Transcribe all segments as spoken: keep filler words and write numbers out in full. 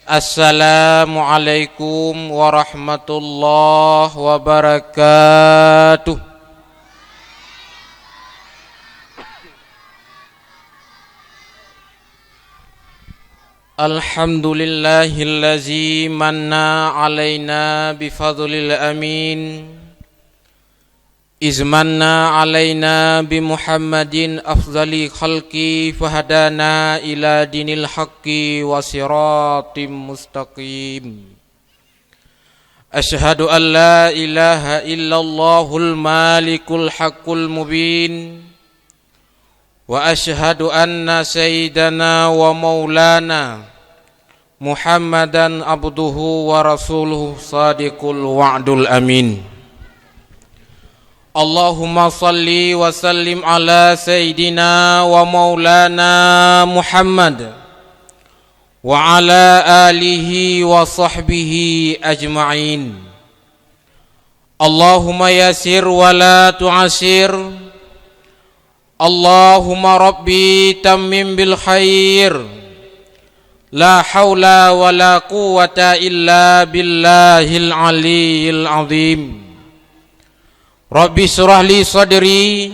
Assalamualaikum warahmatullahi wabarakatuh. Alhamdulillahillazi manna alaina bifadlil amin. Iz manna alaina bi Muhammadin afdali khalqi fahadana ila dinil haqqi wa siratim mustaqim. Asyhadu an la ilaha illallahul malikul haqqul mubin. Wa asyhadu anna sayyidana wa maulana Muhammadan abduhu wa rasuluhu sadiqul wa'dul amin. Allahumma salli wa sallim ala sayyidina wa maulana Muhammad wa ala alihi wa sahbihi ajma'in. Allahumma yasir wa la tu'asir. Allahumma rabbi tammim bil khair. La haula wa la quwwata illa billahil aliyyil azim. Rabbi shrah li sadri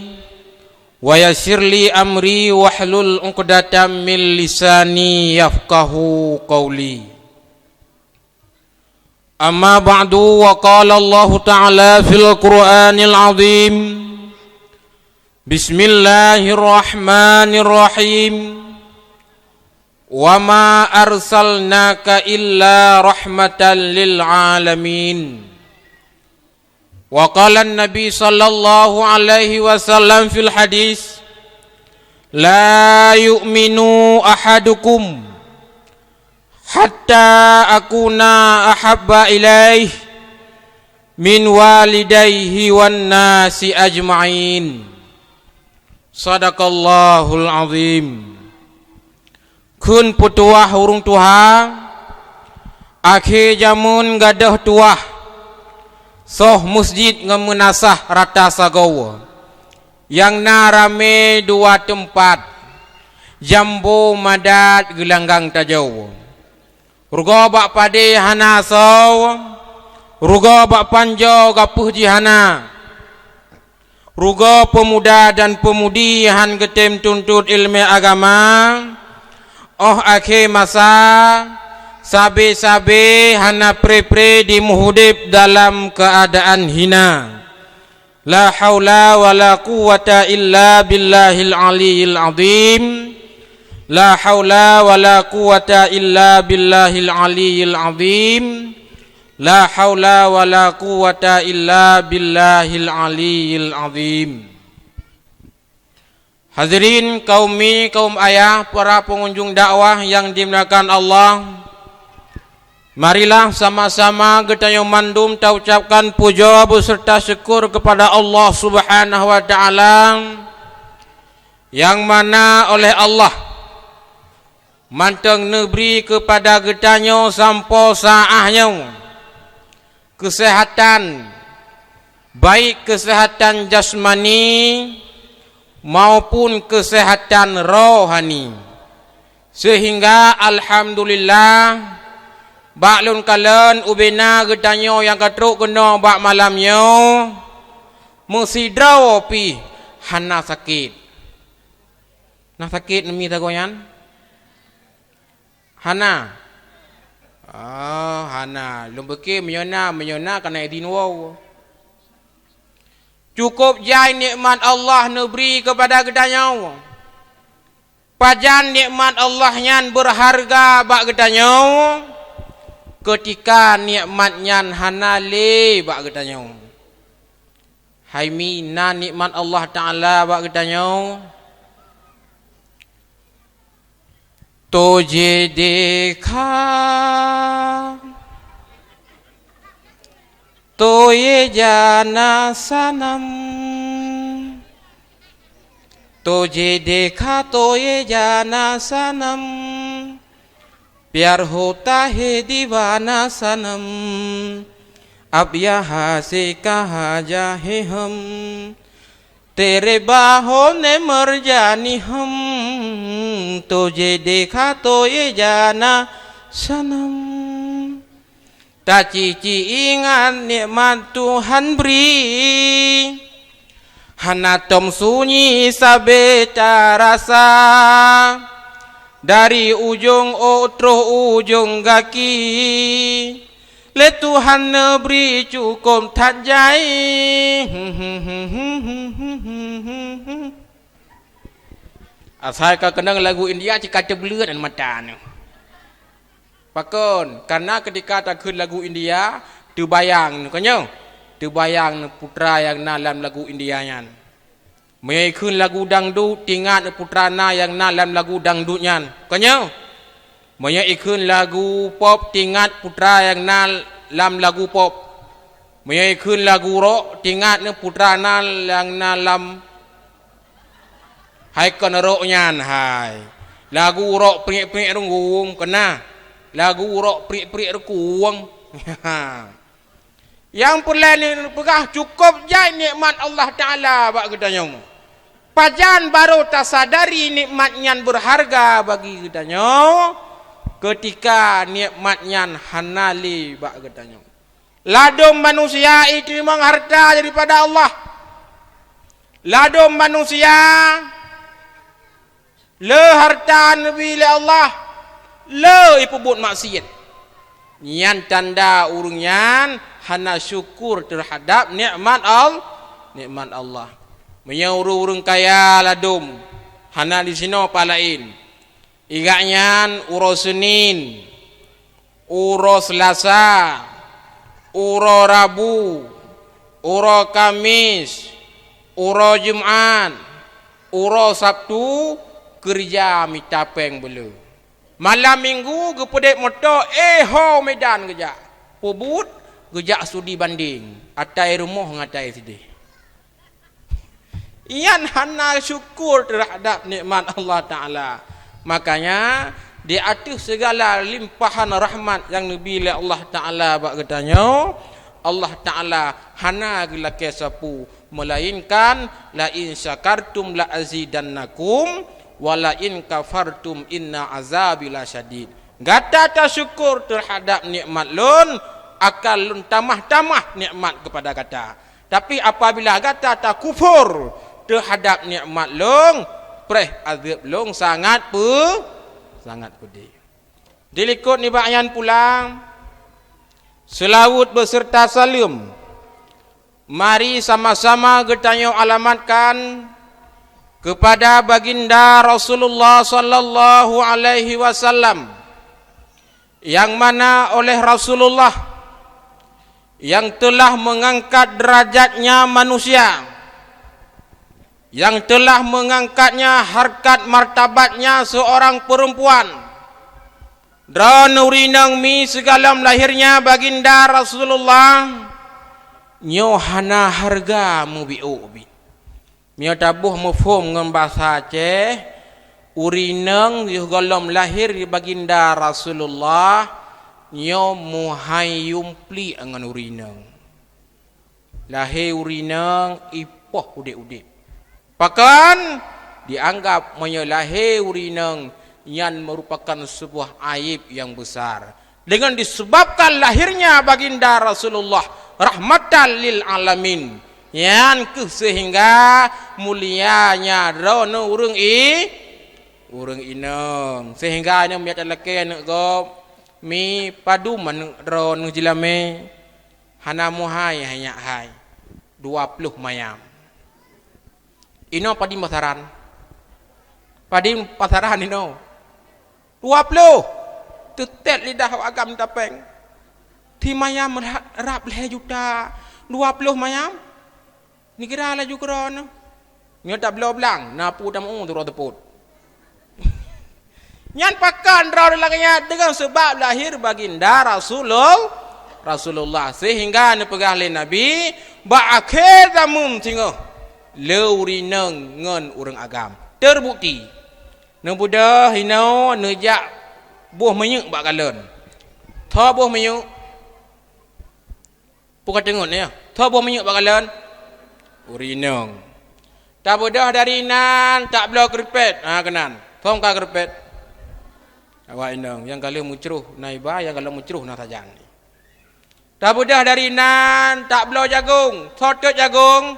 wa yassir li amri wahlul uqdatam min lisani yafqahu qawli. Amma ba'du, wa qala Allahu ta'ala fil Qur'anil azim. Bismillahirrahmanirrahim. Wa ma arsalnaka illa rahmatan lil alamin. Wa qala Nabi sallallahu alaihi wasallam fil hadis, "La yu'minu ahadukum hatta akuna ahabba ilaih min walidaihi wan nasi ajma'in." Sadaqallahul azim. Kheun peutuwah ureuëng tuha, akhé jamén gadôh tuwah, soh meusjid ngon meunasah rata sagoe, nyang na ramé dua teumpat, jambo madat geulanggang tajoe. Rugoe bak padé hana asoe, rugoe bak panjoe gapeuh jih hana. Rugoe peumuda dan peumudi han geutem tuntot iéleumé agama, óh akhé masa, sabe-sabe hana pre-pre jimeuudeb dalam keuadaan hina. La haula wa la quwwata illa billahil aliyyil azim. La haula wa la quwwata illa billahil aliyyil azim. La haula wa la quwwata illa billahil aliyyil azim. Hadirin kaum mi, kaum ayah, para pengunjung dakwah yang dimuliakan Allah, marilah sama-sama geutanyoe mandum taucapkan pujoe beuseurta syukur keupada Allah Subhanahu wa Ta'ala, nyang mana oleh Allah mantong neubri keupada geutanyoe sampoe saát nyoe keuseuhatan, baik keuseuhatan jasmani maupun keuseuhatan rohani. Seuhingga alhamdulillah, bak lôn kalon ubena geutanyoe nyang ka trok keunoe bak malam nyoe, meusidroe pih hana sakét. Na sakét neumi sagoe nyan? Hana? Oh, hana. Lôn pike meunyoe na, meunyoe na kana idin woe. Cukôp jai nikmat Allah neubri keupada geutanyoe. Pajan nikmat Allah nyan beurharga bak geutanyoe, keutika nikmat nyan hana lé bak geutanyoe. Hai mi, na nikmat Allah Ta'ala bak geutanyoe? Tojé dekha, toyé jana sanam. Tojé dekha, toyé jana sanam. Pyar hota hai diwana sanam, ab yaha se kaha ja hai ham. Tere baho ne meurjani ham, tojé dekha toyé jana Sanam. Taci-ci ingat nikmat Tuhan bri, hana tom sunyi sabe tarasa. Dari ujong ôk troh ujong gaki, lé Tuhan neubri cukôp that jai. Asai ka keunong lagu India, cit ka teubleuet mata nyoe. Pakon? Karena ketika takheun lagu India, teubayang nyoe, ka nyoe. Teubayang nyoe putra nyang na lam lagu India nyan. Meunyoe ikheun lagu dangdut, tingat nyoe putra na nyang na lam lagu dangdut nyan, ka nyoe. Meunyoe ikheun lagu pop, tingat putra nyang na lam lagu pop. Meunyoe ikheun lagu rock, tingat nyoe putra na nyang na lam Hai kon rock nyan hai. Lagu rock priek-priek reunggum keuna. Lagu rock priek-priek reukung. Nyang peureulée neupeugah cukôp jai nikmat Allah Taala bak geutanyoe. Pajan barô tasadari nikmat nyan beurharga bagi geutanyoe, keutika nikmat nyan hana lé bak geutanyoe. Ladôm manusia iteurimong hareuta daripada Allah. Ladôm manusia le hareuta neubri lé Allah, le ipeubuet maksiet. Nyan tanda ureuëng nyan hana syukur teuhadab nikmat Al-, nikmat Allah. Meunyoe ureuëng-ureuëng kaya ladôm, hana disinoe pat laén. Igak nyan uroe Senin, uroe Selasa, uroe Rabu, uroe Kamis, uroe Jumat, uroe Sabtu keureuja mita péng beuleu. Malam Minggu geupeudeh moto, eh, ho Medan geujak. Peubuet geujak sudi bandeng, atai rumoh ngon atai sideh. Nyan hana syukur teuhadab nikmat Allah Taala. Makanya, di ateueh segala limpahan rahmat nyang neubri lé Allah Taala bak geutanyoe, Allah Taala hana geulakée sapeue, melainkan, "La in syakartum la azidannakum, wa la in kafartum inna azabi lasyadid." Gata tasyukur teuhadab nikmat Lôn, akan Lôn tamah-tamah nikmat keupada gata. Tapi apabila gata takufur teuhadab nikmat Lôn, preh azeueb Lôn sangat pe-, sangat peudeh. Dilikot nibak nyan pulang, seulaweuet beserta saleuem mari sama-sama geutanyoe alamatkan keupada Baginda Rasulullah sallallahu alaihi wasallam, nyang mana oleh Rasulullah nyang teulah meungangkat deurajatnya manusia, nyang teulah meungangkatnya harkat martabatnya seorang peurempuan. Droeneuh ureuëng inong mi sigohlom lahirnya Baginda Rasulullah, nyoe hana hareuga meubiôk-biôk. Meunyoe taboh muphom ngon basa Aceh, ureuëng inong yoh gohlom lahé Baginda Rasulullah, nyoe meuhai yuem pliek ngon ureuëng inong. Lahé ureuëng inong ipoh udeb-udeb. Pakon? Dianggap meunyoe lahé ureuëng inong nyan meurupakan seubuah aéb nyang beusar. Dengan disebabkan lahirnya Baginda Rasulullah rahmatan lil alamin, nyan kheueh seuhingga mulianya droeneuh ureuëng i-, ureuëng inong. Seuhingga nyoe meunyoe talakée aneuëk gob, mi padum aneuëk droeneuh jilamé, hana meuhai hai nyak hai, dua ploh mayam. Inoe padum pasaran? Padum pasaran inoe? Dua ploh. Teutet lidah awak agam tapéng. Ti mayam ra-, rab lhée juta, dua ploh mayam. Neukira laju keudroe nyoe. Nyoe tabloe blang, na peue tameu tu droe teupot. Nyan pakon droe lagée nyan? Deungon sabab lahé Baginda Rasulul-, Rasulullah, seuhingga neupeugah lé Nabi, bak akhé zameun singoh, le ureuëng inong ngon ureuëng agam. Teubukti, neubeudôh inoe neujak boh minyeuk bak galon. Tho boh minyeuk. Peue ka teungeut nyoe? Tho boh minyeuk bak galon? Ureuëng inong. Tabeudôh dari nan, tabloe keureupet. Ha, keunan. Phon ka keureupet? Awak inong, nyang ka lheueh meucroh na iba, nyang ka lheueh meucroh na sajan. Tabeudah dari nan, tabloe jagong, soe teuk jagong?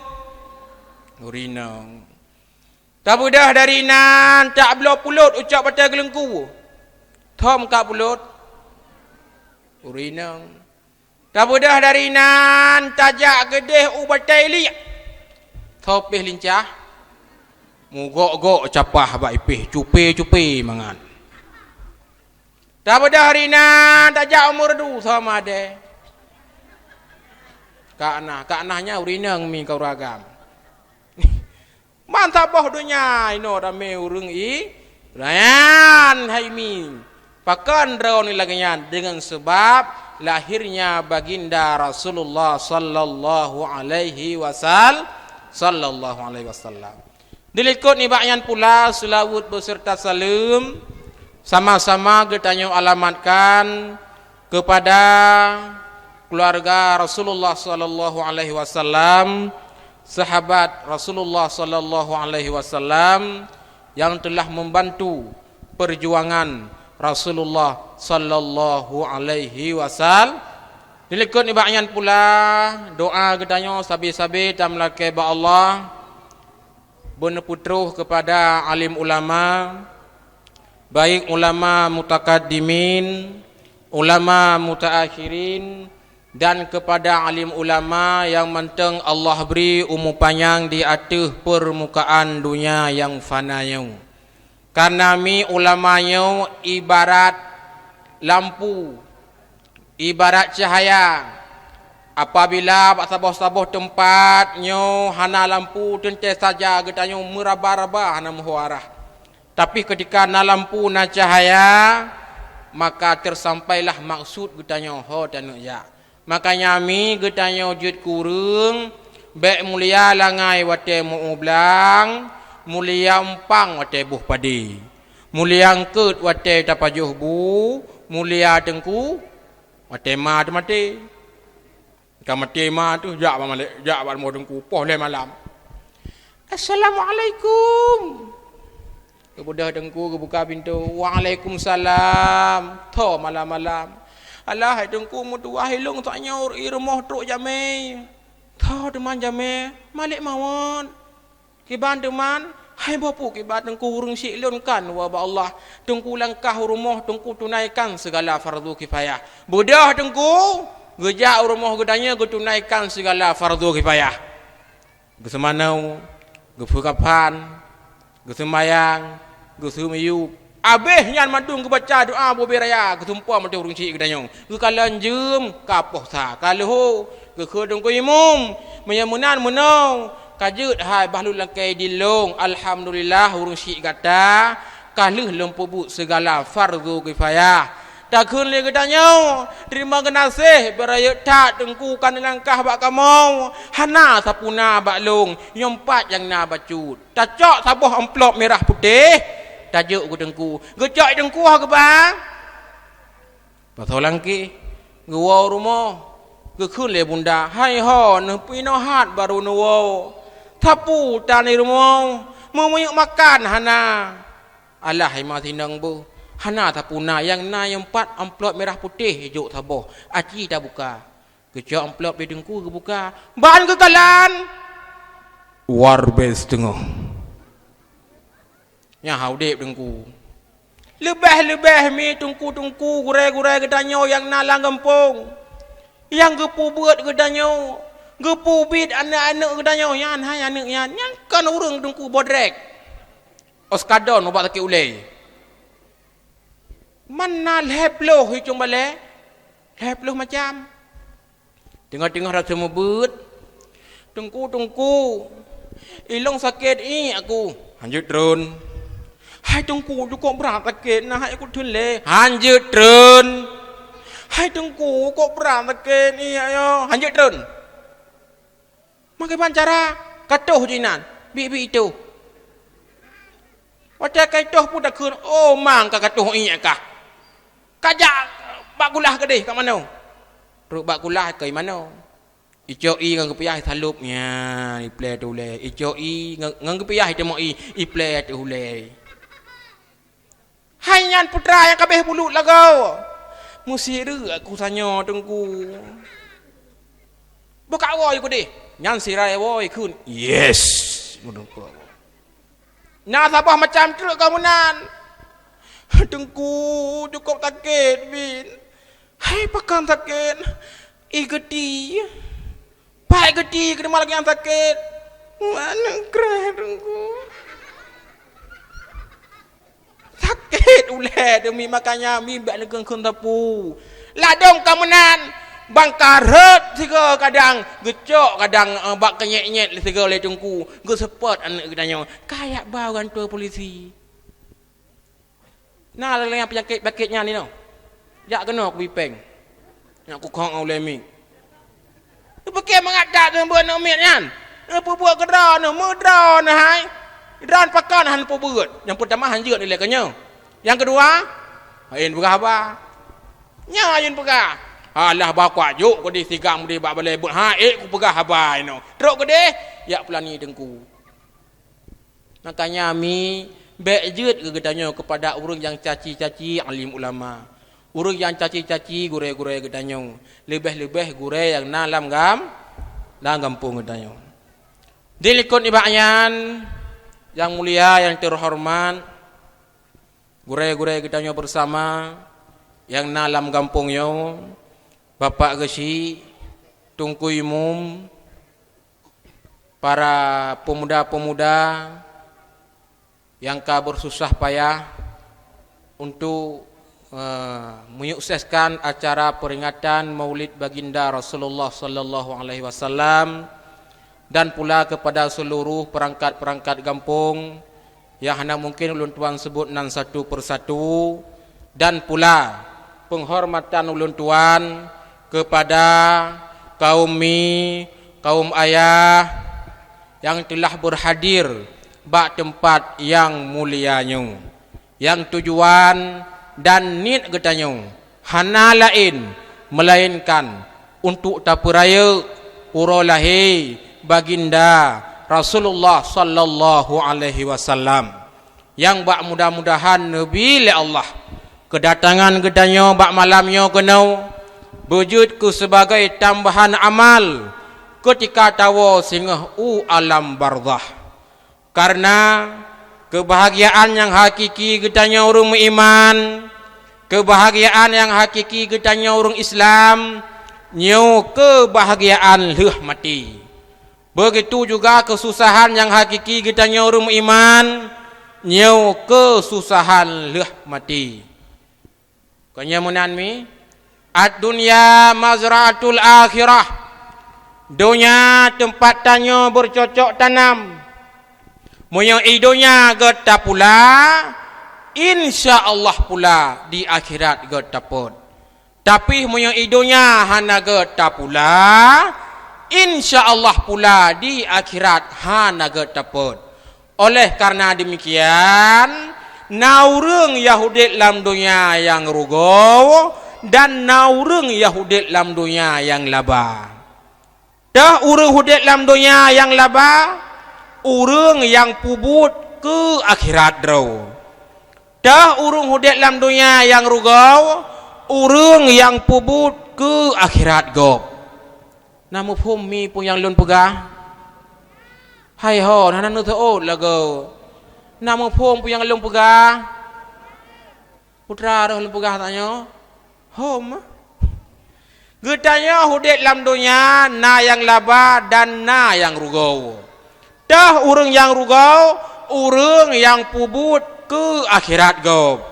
Ureueng inong. Tabeudah dari nan, tabloe pulot ucok batée geuleungku. Soe meukat pulot? Ureueng inong. Tabeudah dari nan, tajak geudeh u batée liek. Soe pih lincah? Mugok-gok capah bak ipih, cupe-cupe mangat. Tabeudah hari nan, tajak u Meureudu, soe madé? Kak Nah, Kak Nah nyan ureueng inong mi ka ureueng agam. Man saboh donya inoe ramé ureueng i rayan hai mi. Pakon droeneuh lagée nyan? Deungon seubab lahirnya Baginda Rasulullah sallallahu alaihi wasal-, sallallahu alaihi wasallam. Dilikot nibak nyan pula seulaweuet beserta saleuem sama-sama geutanyoe alamatkan kepada keluarga Rasulullah sallallahu alaihi wasallam, sahabat Rasulullah sallallahu alaihi wasallam yang telah membantu perjuangan Rasulullah sallallahu alaihi wasallam. Dilikot nibak nyan pula doa geutanyoe sabe-sabe tameulakée bak Allah, beuneupeutroh kepada alim ulama, baik ulama mutakaddimin, ulama mutaakhirin, dan kepada alim ulama nyang mantong Allah bri umu panyang di ateueh peurmukaan donya nyang fana nyoe. Kareuna mi ulama nyoe ibarat lampu, ibarat cahya. Apabila bak saboh-saboh teumpat nyoe hana lampu, teuntée saja geutanyoe meuraba-raba hana meuho arah. Tapi keutika na lampu, na cahya, maka teusampailah maksud geutanyoe ho taneuk jak. Makanya mi geutanyoe jeuet keu ureueng, bék mulia langai watée meu-ueh blang, mulia umpang watée boh padé, mulia eungkot watée tapajoh bu, mulia teungku watée ma teumaté. Ka maté ma teuh jak bak malée, jak bak rumoh teungku poh lhée malam. "Assalamualaikum." Geubeudôh teungku geubuka pintoe, "Waalaikumsalam." Tho malam-malam. "Alah hai teungku, meutuwah ilong tanyoe i rumoh trok jamé." "Tho teuma jamé, malek mawöt." "Kiban teuma?" "Hai boh peue kiban teungku, ureueng syiek lôn kan wa bak Allah. Teungku langkah u rumoh, teungku tunaikan sigala fardu kifayah." Beudôh teungku, geujak u rumoh geutanyoe geutunaikan sigala fardu kifayah. Geuseumanoe, geupeukapan, geuseumayang, geuseumiyueb. Abéh nyan mandum geubaca doa boh bée raya, geusumpah mantong ureueng syiek geutanyoe. Geukalon jeuem, ka poh sa, ka leuho, geukheun teungku imum, meunyoe meunan meunoe, ka jeuet hai bah lôn lakée dilong. Alhamdulillah ureueng syiek gata ka lheueh lôn peubuet sigala fardu kifayah. Takheun lé geutanyoe, teurimong geunaséh, beurayeuk that teungku ka neulangkah bak kamoe, hana sapuna bak lôn, nyoe pat nyang na bacut. Tacok saboh amplop mirah putéh, tajok keu teungku. Geucok teungku hah geuba? Pasoe langkeh, geuwoe rumoh, geukheun lé bunda, "Hai ho, neupeue inoe hat barô neuwoe? Sapeue tan i rumoh? Meumiyueb makan hana?" "Alah, hai ma sinong boh, hana sapuna, nyang na nyoe pat amplop mirah putéh jok saboh, aci tabuka." Geucok amplop di teungku geubuka, ban geukalon, war bée siteungoh. Nyan hah udeb teungku. Leubeh-leubeh mi teungku-teungku, gurée-gurée geutanyoe nyang na lam gampông, nyang geupeubuet geutanyoe, geupeubiet aneuëk-aneuëk geutanyoe nyan, hai aneuëk nyan, nyan kon ureuëng teungku bodrek. Oskadon ubat sakét ulée. Man na lhée ploh hicong balée, lhée ploh macam. Teungoh-teungoh rasa meubeut, "Teungku, teungku, ilong sakét iék aku." "Hanjeuet tron." "Hai teungku, cukôp brat sakét na, hai aku theun lé." "Hanjeuet tron." "Hai teungku, cukôp brat sakét iék nyoe." "Hanjeuet tron." Meukiban cara, ka toh jinan, biet-biet itoh. Watée ka itoh pun takheun, "Oh, mang ka katoh iék kah. Kajak bak kulah keudeh ka manoe." Trok bak kulah keu manoe. Icok ié ngon geupiah isalop nyan, iplée ateueh ulée. Icok ié ngon, ngon geupiah iteumok ié, iplée ateueh ulée. Hai nyan putra nyang ka abéh bulut lagoe. Meusireuk aku sanyoe, Teungku. Bukak woe keudeh. Nyan sira woe kheun. Yes. Na saboh macam treuk keu meunan. Teungku, cukôp sakét, bin. Hai, pakon sakét? Ih, geuti. Pai geuti, keuneuk lagèe nyang sakét. Aneuk kreh, Teungku. Sakét ulèe demi makanya mi bèk neukheun-kheun sapeue. Ladôm ka meunan, bangka rhot sigoe kadang, geucok kadang, eh, bak keunyèt-nyèt lé sigoe lé Teungku, geuseupôt aneuk geutanyoe, kajak ba u kantor polisi. Na lagèe nyang peunyakét-peunyakét nyan inoe. Jak keunoe kubri péng. Nyak kukhong ulèe miet. Neupiké mangat that keu beuet aneuk miet nyan. Neupeubuet keu droeneuh, meudroeneuh hai. Droeneuh pakon hana peubeuet. Nyang peutama han jeuet ilèe keu nyoe. Nyang keudua, han peugah haba. Nyoe ayeuen peugah. Alah, bah kuat jok keudeh sigam keudeh bak balèe beuet. Ha, ék kupeugah haba inoe. Trok keudeh, jak peulani Teungku. Makanya mi, bèk jeuet keu geutanyoe keupada ureueng nyang caci-caci alim ulama, ureueng nyang caci-caci gurèe-gurèe geutanyoe, leubèh-leubèh gurèe nyang na lam gam-, lam gampông geutanyoe. Di likot nibak nyan, nyang mulia, nyang teuhoreumat, gurèe-gurèe geutanyoe beusama nyang na lam gampông nyoe, Bapak Geuchik, Teungku Imum, para pemuda-pemuda nyang ka beususah payah untuk, eh, menyukseskan acara peringatan Maulid Baginda Rasulullah sallallahu alaihi wasallam, dan pula kepada seluruh perangkat-perangkat gampông nyang hana mungkin ulôn tuan sebut nan satu persatu, dan pula penghormatan ulôn tuan kepada kaum mi, kaum ayah nyang telah berhadir bak teumpat nyang mulia nyoe. Nyang tujuan dan niet geutanyoe hana laén meulaénkan untuk tapeurayeuk uroe lahé Baginda Rasulullah sallallahu alaihi wasallam, nyang bak mudah-mudahan neubi lé Allah keudatangan geutanyoe bak malam nyoe keunoe beujeuet keu sibagai tambahan amal keutika tawoe singoh u alam barzakh. Kareuna keubahgiaan nyang hakiki geutanyoe ureueng meuiman, keubahgiaan nyang hakiki geutanyoe ureueng Islam, nyoe keubahgiaan lheueh maté. Beugitu juga keususahan nyang hakiki geutanyoe ureueng meuiman, nyoe keususahan lheueh maté. Kon nyan meunan mi, "Ad-dunya mazra'atul akhirah." Donya teumpat tanyoe beucocok tanam. Meunyoe i donya gèt tapula, insya Allah pula di akhirat gèt tapôt. Tapi meunyoe i donya hana gèt tapula, insya Allah pula di akhirat hana gèt tapôt. Oleh karena demikian, na ureueng nyang udép lam donya nyang rugoe, dan na ureueng nyang udép lam donya nyang laba. Teuh ureueng udép lam donya nyang laba, ureueng nyang peubuet keu akhirat droe. Teuh ureueng udép lam donya nyang rugoe, ureueng nyang peubuet keu akhirat gob. Na muphom mi peue nyang lôn peugah? Hai ho, hana neuseuôt lagoe. Na muphom peue nyang lôn peugah? Putra roh lôn peugah tanyoe? Hom. Geutanyoe udép lam donya na nyang laba dan na nyang rugoe. Teuh ureueng nyang rugoe, ureueng nyang peubuet keu akhirat gob.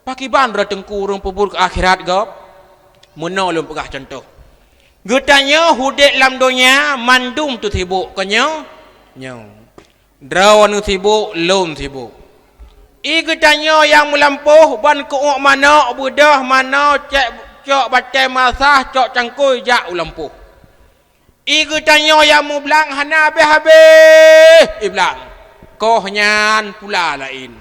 Pakriban droe teungku ureueng peubuet keu akhirat gob? Meunoe lôn peugah cuntoh. Geutanyoe udép lam donya mandum teusibok, kon nyoe? Nyoe. Droeneuh sibok, lôn sibok. I geutanyoe nyang meulampôh ban keu'uek manok, beudôh manoe, cèk, cok batèe meusah, cok cangkôi jak u lampôh. I geutanyoe nyang meublang hana habéh-habéh iblang, koh nyan pula laén.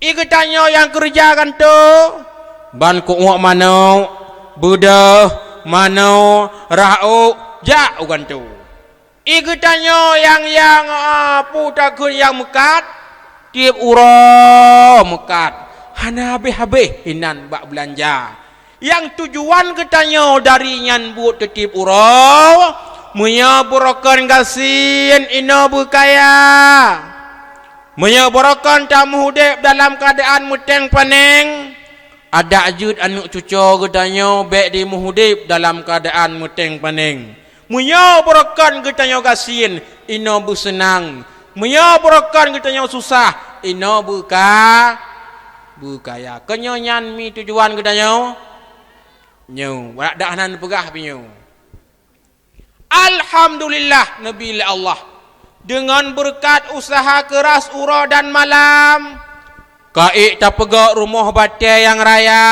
I geutanyoe nyang keureuja gantoe, ban keu'uek manok, beudôh, manoe, rhah ôk, jak u gantoe. I geutanyoe nyang, nyang, a, peue takheun nyang meukat, tiep uroe meukat. Hana habéh-habéh inan bak beulanja. Nyang tujuan geutanyoe dari nyan buet teutab uroe, meunyoe beurokon gasien inoe beukaya. Meunyoe beurokon tameuudeb dalam keuadaan meuténg panéng, adak jeuet aneuëk cucoe geutanyoe bék dimeuudeb dalam keuadaan meuténg panéng. Meunyoe beurokon geutanyoe gasien, inoe beuseunang. Meunyoe beurokon geutanyoe susah, inoe beuka-, beukaya. Keu nyoe nyan mi tujuan geutanyoe. Nyoe, dak hana neupeugah pih nyoe. Alhamdulillah, neubi lé Allah. Deungon beureukat useuha keuras uroe dan malam, ka ék tapeugöt rumoh batée nyang raya,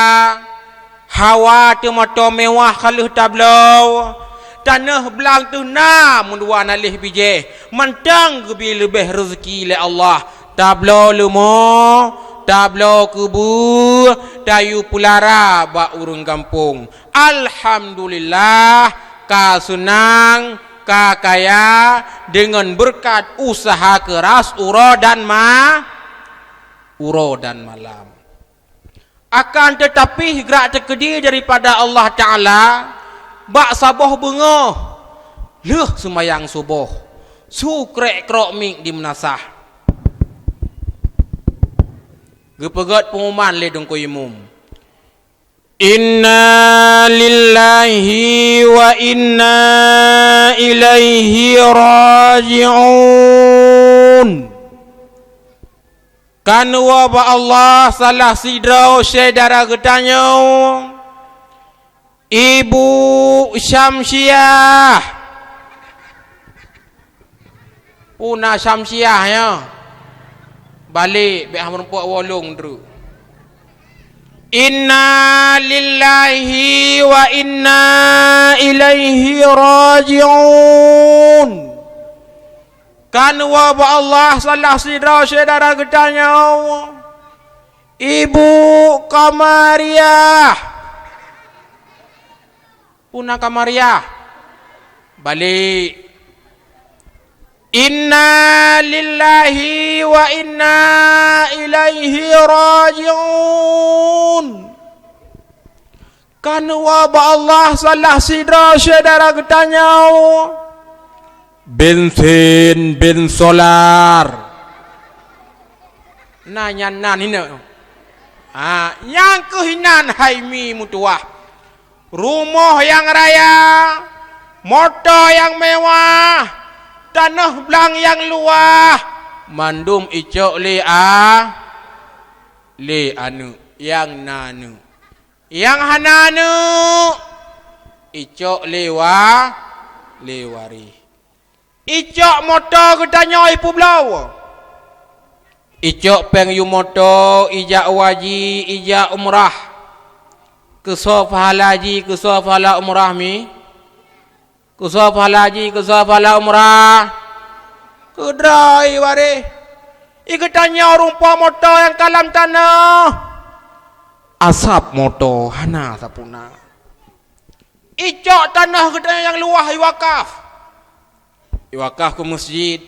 hawa teumoto meuwah ka lheueh tabloe, tanoh blang teuh na meudua naléh bijéh, mantong geubi leubeh reuzeuki lé Allah. Tabloe leumo, tabloe keubeue, tayue peulara bak ureuëng gampông. Alhamdulillah, ka seunang, ka kaya deungon beureukat useuha keuras uroe dan ma-, uroe dan malam. Akan teutapi, gerak teukeudi daripada Allah Taala, bak saboh beungoh lheueh seumayang suboh, su krek-krok miek di meunasah. Geupeugöt peunguman lé Teungku Imum. Inna lillahi wa inna ilaihi raji'un. Ka neuwoe bak Allah salah sidroe syedara geutanyoe, Ibu Syamsiah. Puna Syamsiah nyoe. Balek, bék hana meurumpok wolong treuk. Inna lillahi wa inna ilaihi raji'un. Ka neuwoe bak Allah salah sidroe syedara geutanyoe, Ibu Kamariah. Puna Kamariah. Balek. Inna lillahi wa inna ilaihi raji'un. Ka neuwoe bak Allah salah sidroe syedara geutanyoe, Bensin bin Solar. Na nyan nan hina. Ha, nyang keuh inan hai mi meutuwah. Rumoh nyang raya, moto nyang mewah, tanoh blang nyang luwah, mandum icok lé a-, lé aneuëk nyang na aneuëk. Nyang hana aneuëk, icok lé wa-, lé waréh. Icok moto geutanyoe ipeubloe. Icok péng yum moto, ijak u haji, ijak umrah. Keusoe pahala haji, keusoe pahala umrah mi? Keusoe pahala haji, keusoe pahala umrah? Keudroe waréh. I geutanyoe rumpok moto nyang ka lam tanoh. Asab moto hana sapuna. Icok tanoh geutanyoe nyang luwah iwakaf. Iwakaf keu masjid,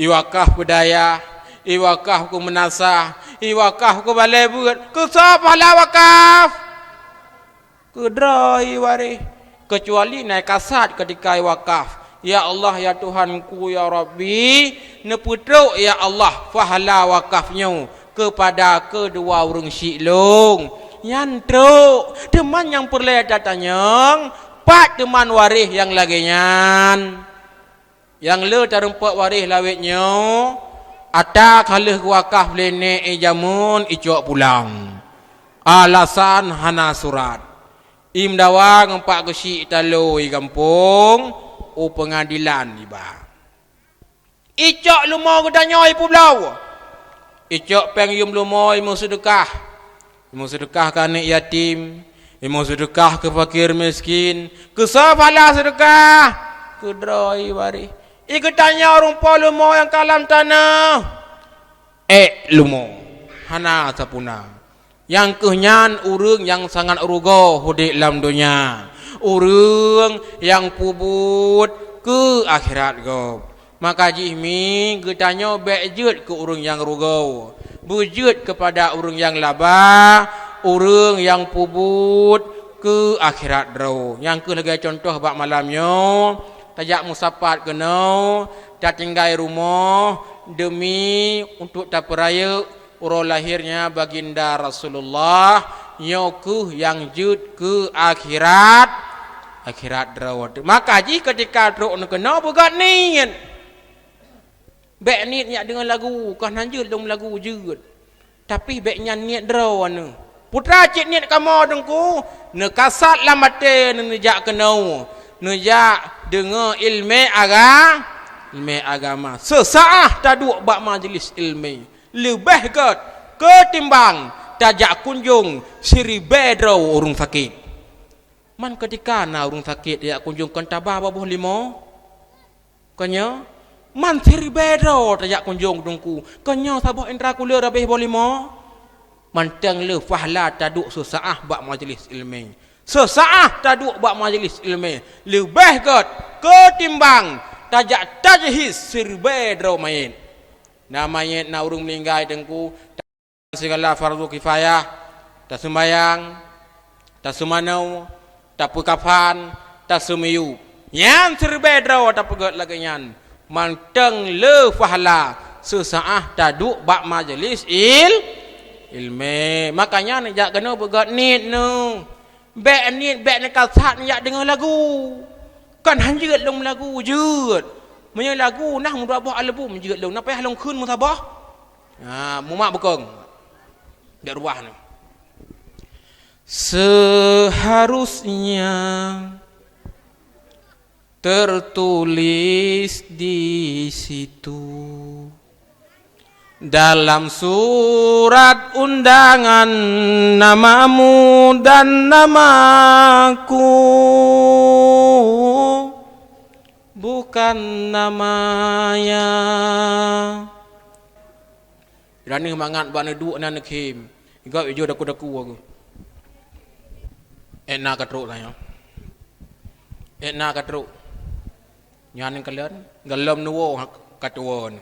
iwakaf keu dayah, iwakaf keu meunasah, iwakaf keu balée beuet. Keusoe pahala wakaf? Keudroe waréh. Keucuali na kasat keutika iwakaf. Ya Allah, ya Tuhanku, ya Rabbi, neupeutrok, ya Allah, pahala wakaf nyoe keupada keudua ureuëng syiek lôn. Nyan trok, teuma nyang peureulée tatanyong, pat teuma waréh nyang lagée nyan? Nyang le tarumpok waréh lawét nyoe, ata ka lheueh geuwakaf lé nék i jameun icok pulang. Alasan hana surat. Imeudawa ngon pak geusyik talo i gampông, u peungadilan iba. Icok leumo geutanyoe ipeubloe. Icok péng yum leumo imeuseudeukah. Imeuseudeukah keu aneuëk yatim. Imeuseudeukah keu fakir miskin. Keusoe pahala seudeukah? Keudroe waréh. I geutanyoe rumpok leumo nyang ka lam tanoh. Ék leumo. Hana sapuna. Nyang keuh nyan ureuëng nyang sangat rugoe udeb lam donya, ureuëng nyang peubuet keu akhirat gob. Maka jih mi geutanyoe bék jeuet keu ureuëng nyang rugoe. Beujeuet keupada ureuëng nyang laba, ureuëng nyang peubuet keu akhirat droe. Nyang kheueh lagée cuntoh bak malam nyoe, tajak meusapat keunoe, tatinggai rumoh deumi untuk tapeurayeuk uroe lahirnya Baginda Rasulullah, nyoe kheueh nyang jeuet keu akhirat, akhirat droe. Maka jih keutika trok neukeunoe beugét niet. Bék niet nyak deungoe lagu, kon han jeuet lom lagu jeuet. Tapi bék nyan niet droe neuh. Putra cit niet kamoe Teungku, neukasat lam até neuh neujak keunoe, neujak deungoe iéleumé aga-, iéleumé agama. Seusaáh taduek bak majeulis iéleumé, leubeh gét keutimbang tajak kunjong siribée droe ureuëng sakét. Man keutika na ureuëng sakét tajak kunjong kon taba boh limo. Kon nyoe, man siribée droe tajak kunjong Teungku. Kon nyoe saboh indra kuleur habéh boh limo. Mantong le pahla taduek seusaáh bak majeulis iéleumé. Seusaáh taduek bak majeulis iéleumé leubeh gét keutimbang tajak tajhiz siribée droe manyét. Na manyét, na ureuëng meuninggai Teungku, sigala fardu kifayah, taseumayang, taseumanoe, tapeukafan, taseumiyueb. Nyan siribée droe tapeugét lagée nyan. Mantong le pahla seusaáh taduek bak majeulis il-, iéleumé. Makanya neujak keunoe beugét niet neuh. Bék niet, bék neukasat neujak deungoe lagu. Kon han jeuet lom lagu, jeuet. Meunyoe lagu nah meudua boh album jeuet lom, na payah lom kheun meusaboh. Ha, mumat beukong. Dak ruah nyoe. Seharusnya tertulis di situ, dalam surat undangan, namamu dan namaku, bukan namanya. Raneuk mangat bak neuduek na neukhém. Igob ijo daku-daku aku. Ék na ka trok tanyoe. Ék na ka trok. Nyan kalon, gohlom neuwoe ka tuwon.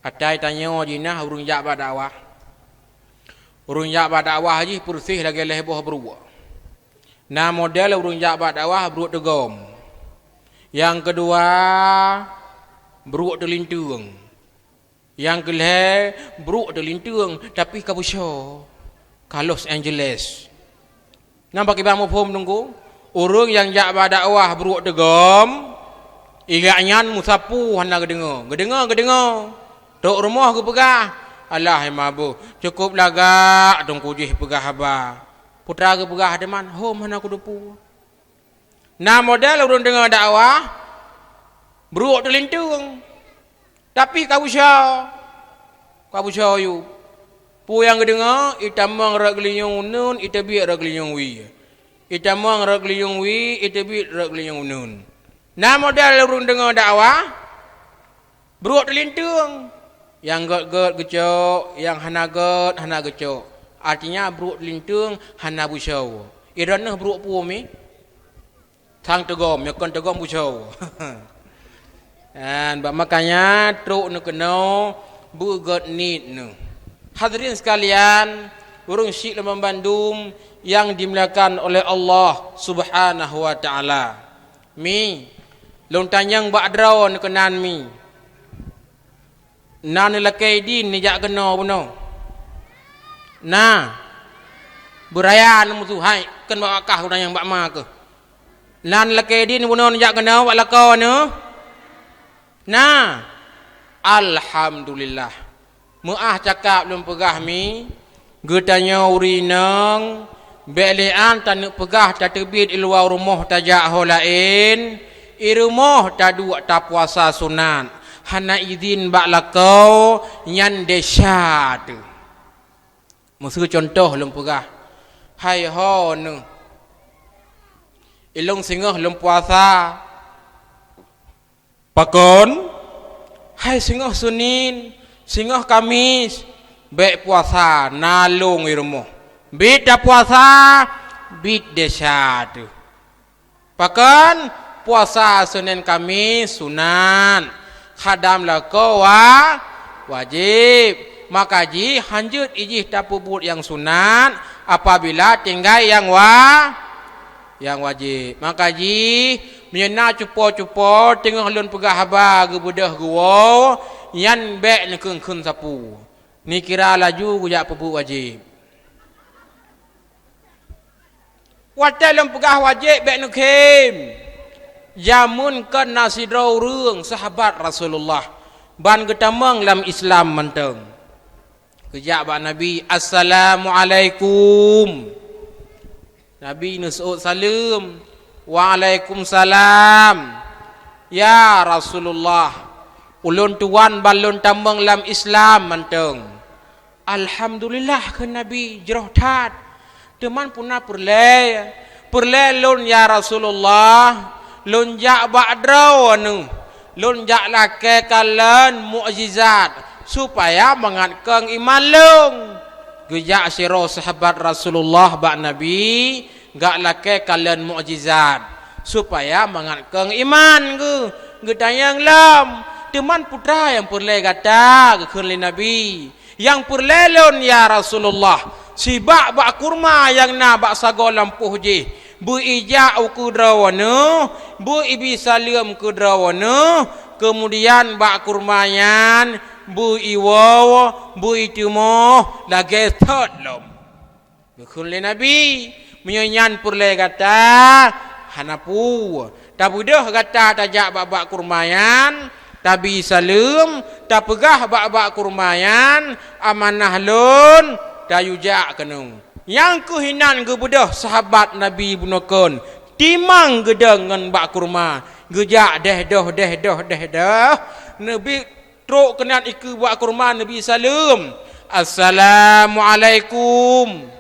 Atai tanyoe jinah ureuëng jak bak dakwah. Ureuëng jak bak dakwah jih peureuseh lagée lhée boh bruek. Na model ureuëng jak bak dakwah bruek teugom. Nyang keudua, bruek teulinteung. Nyang keulhée, bruek teulinteung, tapi ka beusoe, ka Los Angeles. Nyan pakriban muphom Teungku? Ureuëng nyang jak bak dakwah bruek teugom, i gobnyan meusapeue hana geudeungoe. Geudeungoe, geudeungoe. Trok rumoh geupeugah, "Alah, hai mabôh, cukôp lagak Teungku jih peugah haba." Putra geupeugah, "Teuma hom hana kuteupeu." Na model ureuëng deungoe dakwah, bruek teulinteung, tapi ka beusoe, ka beusoe yub. Peue nyang geudeungoe, itamong rot geulinyueng uneun, iteubiet rot geulinyueng wie. Itamong rot geulinyueng wie, iteubiet rot geulinyueng uneun. Na model ureuëng deungoe dakwah, bruek teulinteung. Nyang gét-gét geucok, nyang hana gét hana geucok. Artinya bruek teulinteung hana beusoe. Idroeneuh bruek peue mi? Sang teugom, nyang kon teugom beusoe. Dan bak makanya trok neukeunoe beugét niet neuh. Hadirin sekalian, ureuëng syik lôn banmandum nyang dimuliakan oleh Allah Subhanahu wa Taala. Mi, lôn tanyong bak droeneuh keunan mi. Na neulakée idin neujak keunoe bunoe? Na. Beuraya neuh musoh hai, kheun bak kah lôn tanyong bak ma keuh. Na neulakée idin bunoe neujak keunoe bak lakoe neuh? Na. Alhamdulillah. Meuáh cakap lôn peugah mi, geutanyoe ureuëng inong, bék lé án taneuk peugah tateubiet i luwa rumoh tajak ho laén, i rumoh taduek tapuasa sunat, hana idin bak lakoe, nyan desya teuh. Meuseu cuntoh lôn peugah, hai ho neuh, ilôn singoh lôn puasa, Pakon? Hai singoh Senin, singoh Kamis, bék puasa, na lôn i rumoh. Biet tapuasa, biet desya teuh. Pakon? Puasa Senin Kamis sunat, khadam lakoe wa-, wajéb. Maka jih hanjeuet ijih tapeubuet nyang sunat apabila tinggai nyang wa-, nyang wajéb. Maka jih meunyoe na cupo-cupo teungoh lôn peugah haba geubeudôh geuwoe, nyan bék neukheun-kheun sapeue. Neukira laju geujak peubuet wajéb. Watée lôn peugah wajéb bék neukhém. Jameun kon na sidroe ureuëng sahabat Rasulullah ban geutamong lam Islam mantong. Geujak bak Nabi, "Assalamualaikum." Nabi neuseuôt saleuem, "Waalaikumsalam. Ya Rasulullah, ulôn tuan ban lôn tamong lam Islam mantong." "Alhamdulillah," kheun Nabi, "jroh that. Teuma peue na peureulée?" "Peureulée lôn, ya Rasulullah, lôn jak bak droeneuh, lôn jak lakée kalon mukjizat, supaya mangat kong iman lôn." Geujak sidroe sahabat Rasulullah bak Nabi, geujak lakée kalon mukjizat, supaya mangat kong iman geuh. Geutanyong lom, "Teuma peue nyang peureulée gata?" geukheun lé Nabi. "Nyang peureulée lôn, ya Rasulullah, sibak bak kurma nyang na bak sagoe lampôh jih, beu ijak u keu droeneuh, beu ibi saleuem keu droeneuh, keumudian bak kurma nyan beu iwoe, beu itimoh lagée thot lom." Geukheun lé Nabi, "Meunyoe nyan peureulée gata, hana peue. Tabeudôh gata tajak bak-bak kurma nyan, tabi saleuem, tapeugah bak-bak kurma nyan, 'Amanah lôn, tayue jak keunoe.'" Nyang keuh inan geubeudôh sahabat Nabi bunoe kon, timang geudong ngon bak kurma, geujak deh doh, deh doh, deh doh. Neubi trok keunan ikeue bak kurma, neubi saleuem, "Assalamualaikum."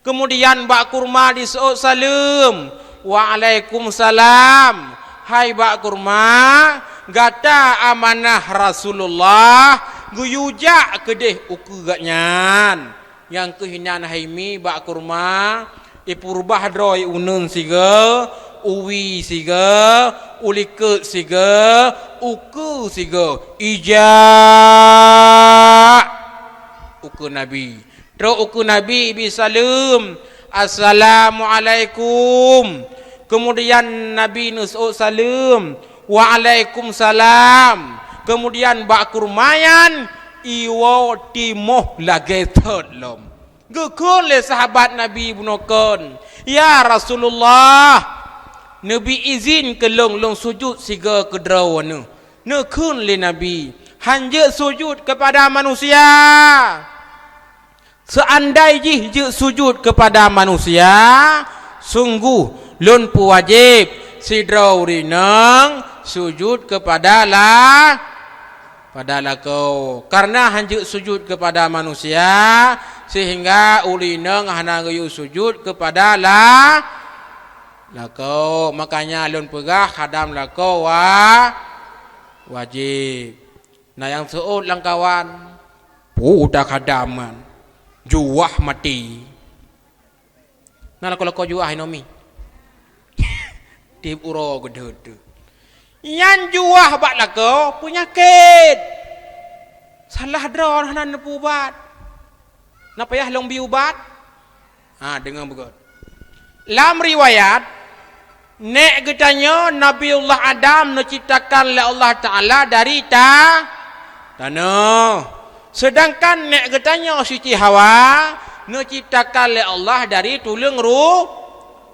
Keumudian bak kurma diseuôt saleuem, "Waalaikumsalam. Hai bak kurma, gata amanah Rasulullah, geuyue jak keudeh ukeue gobnyan." Nyang keuh inan hai mi bak kurma, ipeurubah droe uneun sigoe, uwie sigoe, ulikot sigoe, ukeue sigoe, ijak ukeue Nabi. Trok ukeue Nabi ibi saleuem, "Assalamualaikum." Keumudian Nabi neuseuôt saleuem, "Waalaikumsalam." Keumudian bak kurma nyan iwoe timoh lagée thot lom. Geukheun lé sahabat Nabi bunoe kon, "Ya Rasulullah, neubi izin keu lôn, lôn sujut sigoe keu droeneuh." Neukheun lé Nabi, "Hanjeuet sujut keupada manusia. Seuandai jih jeuet sujut keupada manusia, sunggoh lôn peuwajéb sidroe ureuëng inong sujut keupada la-, pada lakoe. Kareuna hanjeuet sujut keupada manusia, seuhingga ureuëng inong hana geuyue sujut keupada la-, lakoe. Makanya lôn peugah khadam lakoe wa-, wajéb." Na nyang seuôt lam kawan, "Peue utak khadam nyan, juah maté." Na lakoe-lakoe juah inoe mi. Tieb uroe geudeuet. Nyan juah bak lakoe peunyakét. Salah droe hana neupeuubat. Na payah lôn bi ubat? Ha, deungoe beugét. Lam riwayat, nék geutanyoe Nabiullah Adam neuciptakan lé Allah Taala dari ta-, tanoh. Seudangkan nék geutanyoe Siti Hawa neuciptakan lé Allah dari tuleueng ru-,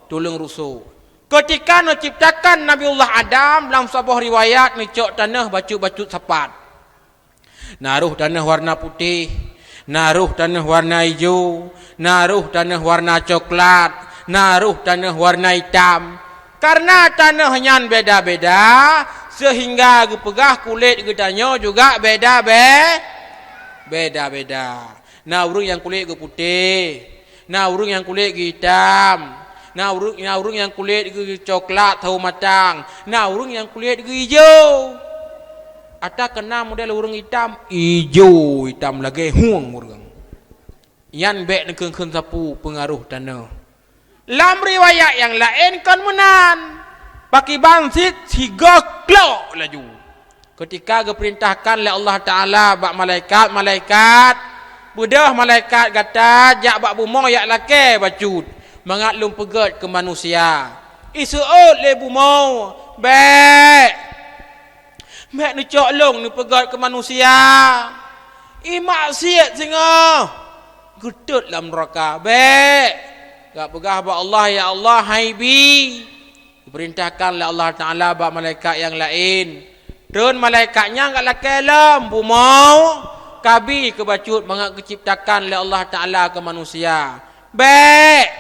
tuleueng rusok. Keutika neuciptakan Nabiullah Adam, lam saboh riwayat neucok tanoh bacut-bacut sapat. Na roh tanoh warna putéh, na roh tanoh warna ijo, na roh tanoh warna coklat, na roh tanoh warna itam. Kareuna tanoh nyan beda-beda, seuhingga geupeugah kulét geutanyoe juga beda-be-, beda-beda. Na ureuëng nyang kulét geuputéh, na ureuëng nyang kulét geuitam, na ureuëng, na ureuëng nyang kulét geucoklat saho matang, na ureuëng nyang kulét geuijo. Ata keuna model ureuëng itam, ijo itam lagée hueng ureuëng. Nyan bék neukheun-kheun sapeue peungaroh tanoh. Lam riwayat nyang laén kon meunan, pakiban cit sigoe klok laju. Keutika geupeurintahkan lé Allah Taala bak malaikat-malaikat, "Beudôh malaikat gata jak bak bumoe jak lakée bacut mangat lôn peugét keu manusia." Iseuôt lé bumoe, "Bék! Bék neucok lôn neupeugét keu manusia! Imaksiet singoh! Geutot lam nuraka! Bék!" Geupeugah bak Allah, "Ya Allah, hai bi!" Geupeurintahkan lé Allah Taala bak malaikat nyang laén. Treun malaikat nyan ka lakée lom bumoe, ka bi keu bacut mangat geuciptakan lé Allah Taala keu manusia. "Bék!"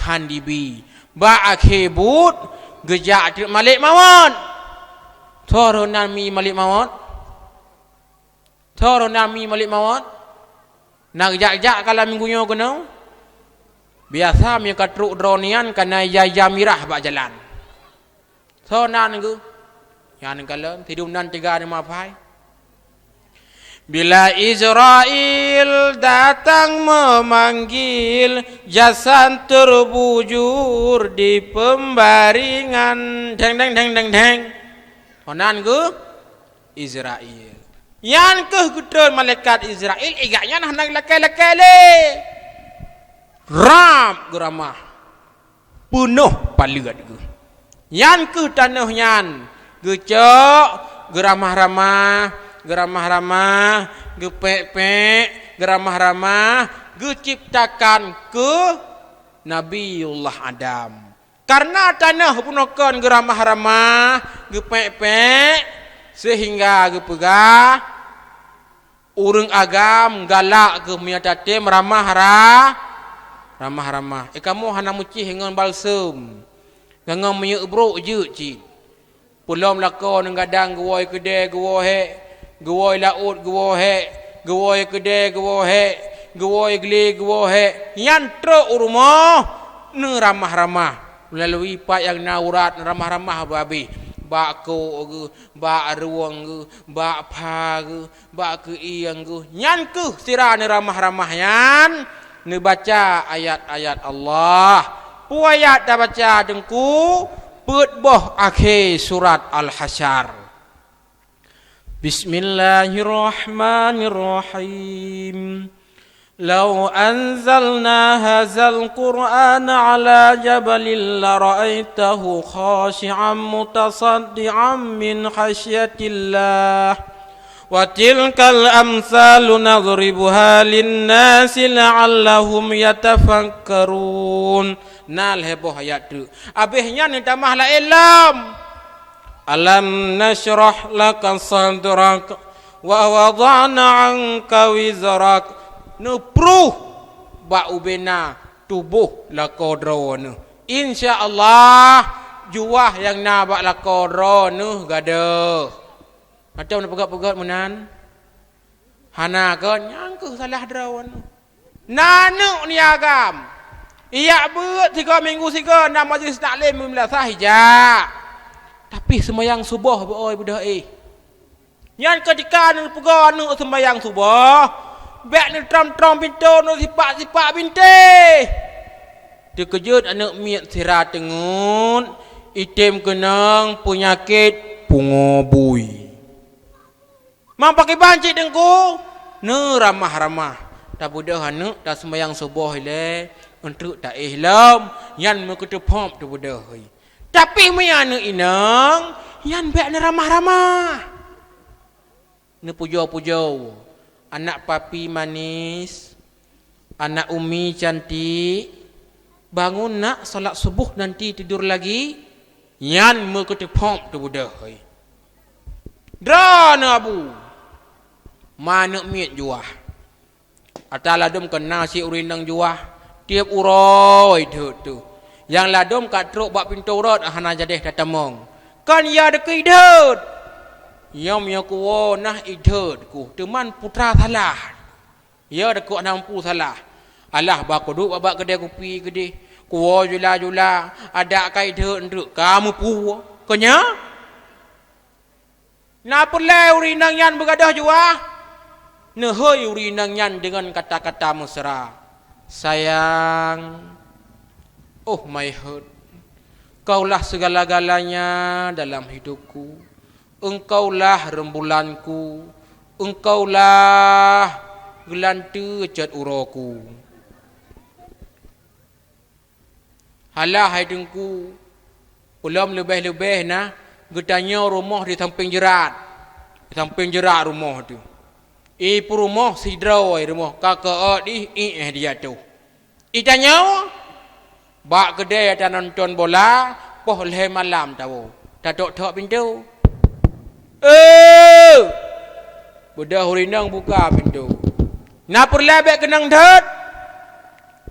Han dibi. Bak akhé buet, geujak treuk malaikat mawöt. Soe roh nan mi malaikat mawöt? Soe roh nan mi malaikat mawöt? Na geujak-jak ka lam minggu nyoe keunoe? Biasa meunyoe ka trok droe nyan ka na ija-ija mirah bak jalan. Soe nan geuh? Nyan kalon, sidum nan tiga ni mapai. Bila Israel datang memanggil, jasad terbujur di pembaringan. Deng, deng, deng, deng, deng. Soe nan geuh? Israel. Nyan keuh geutreun malaikat Israel, i gobnyan hana lakée-lakée lé. Rab geuramah. Peunoh paleuet geuh. Nyan keuh tanoh nyan geucok, geuramah-ramah, geuramah-ramah, geupék-pék, geuramah-ramah, geuciptakan keu Nabiullah Adam. Kareuna tanoh bunoe kon geuramah-ramah, geupék-pék, seuhingga geupeugah, ureuëng agam galak keuh meunyoe tatem ramah ra-, ramah-ramah. Eh, kamoe hana meucéh ngon balsem, ngon minyeuk brok jeuet cit. Peulom lakoe neugadang geuwoe keudée geuwoe hék, geuwoe laôt geuwoe hék, geuwoe keudée geuwoe hék, geuwoe glé geuwoe hék. Nyan trok u rumoh neuramah-ramah meulalu pat nyang na urat neuramah-ramah beu habéh. Bak kok geuh, bak rueng geuh, bak pha geuh, bak keuieng geuh. Nyan keuh sira neuramah-ramah nyan neubaca ayat-ayat Allah. Peue ayat tabaca Teungku? Peuet boh akhé surat Al-Hasyr. Bismillahirrahmanirrahim. Lau anzalna hadzal Qur'ana 'ala jabalin lara'aitahu khasyi'an mutasaddi'an min khasyatillah. Wa tilkal amsalu nadribuha lin-nasi la'allahum yatafakkarun. Na lhée boh ayat teuk. Abéh nyan neutamah laén lom. Alam nasyrah laka sadrak wa wada'na 'anka wizrak. Neupruh bak ubena tuboh lakoe droeneuh. Insya Allah, juah nyang na bak lakoe droeneuh gadôh. Atau neupeugét-peugét meunan? Hana kon, nyan keuh salah droeneuh. Na aneuk ni agam. Ijak beuet sigoe minggu sigoe na majlis taklim meumeunasah ijak. Tapi seumayang suboh beu-oi beudôh éh. Nyan keutika neupeugoe aneuk seumayang suboh, bék neutrom-trom pintoe neusipak-sipak bintéh. Teukeujot aneuk miet sira teungeut, item keunong peunyakét pungo bui. Mang pakriban cit Teungku? Neuramah-ramah. Tabeudôh aneuk taseumayang suboh ilée, eunteuk taéh lom, nyan meukeuteuphom tabeudôh. Tapi meunyo aneuk inong, nyan bék neuramah-ramah. Neupujoe-pujoe, "Anak papi manis, anak umi cantik, bangun nak, salat suboh nanti tidur lagi." Nyan meukeuteuphom tabeudôh. Droeneuh abu, ma aneuk miet juah. Ata ladôm kon na si ureuëng inong juah, tieb uroe deuet teuh. Nyang ladôm ka trok bak pintoe rot hana jadéh tatamong. Kon ya deukui deuet. Nyoe meunyoe kuwoe nah ideuet kuh, teuman putra salah. Ya deukuk hana mampu salah. Alah ba kuduek bak keudée kupi keudeh, kuwoe jula-jula, adak ka ideuet eunteuk ka meupuwoe. Keunyoe? Na peureulée ureuëng inong nyan beugadôh juah? Neuhôi ureuëng inong nyan deungon kata-kata mesra, "Sayang, oh my heart, kaulah segala-galanya dalam hidupku. Engkaulah rembulanku, engkaulah geulanteue cot uroeku. Halah hai Teungku, ulôn leubeh-leubeh na geutanyoe rumoh di sampéng jeurat, di sampéng jeurat rumoh teuh. I peurumoh sidroe rumoh ka keuôt ih iéh di ateueh. Itanyoe bak keudè tanonton bola, poh lhèe malam tawoe, tatok-tok pintoe. "Eh!" Beudôh ureueng inong buka pintoe. "Na peureulèe bèk keunong deuet?"